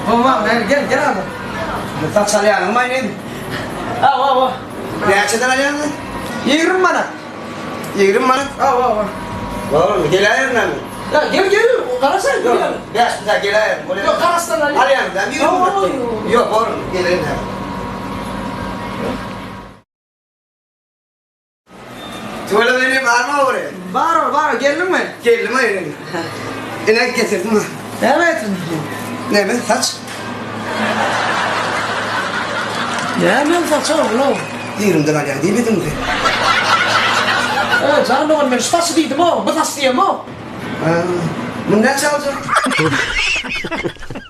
Gowam, gel, gel, gel abi. Saç alýanyňmy aýdyn? Hawa, hawa. Näçeden alýaň? 20 manat. 20 manat? Hawa, hawa. Bolar, geläýerin men. Ya gel gel, garaşaý gel. Bäş bir geläýerin. Ýok, garaşdan alýan. Alýan, ben 20 manat. Ýok, bolar, gelerin. Tüweleme inim barmy ogry? Bar ol, bar, geldiňmi? Geldim inim. Inek getirdim. Näme etdiň? Näme, saç? Näme saç oglum? Ýigrimden alýan diýmediňmi sen? E, jan dogan men şu saçy diýdim o, bu saç diýemok. Muny näçe aljak?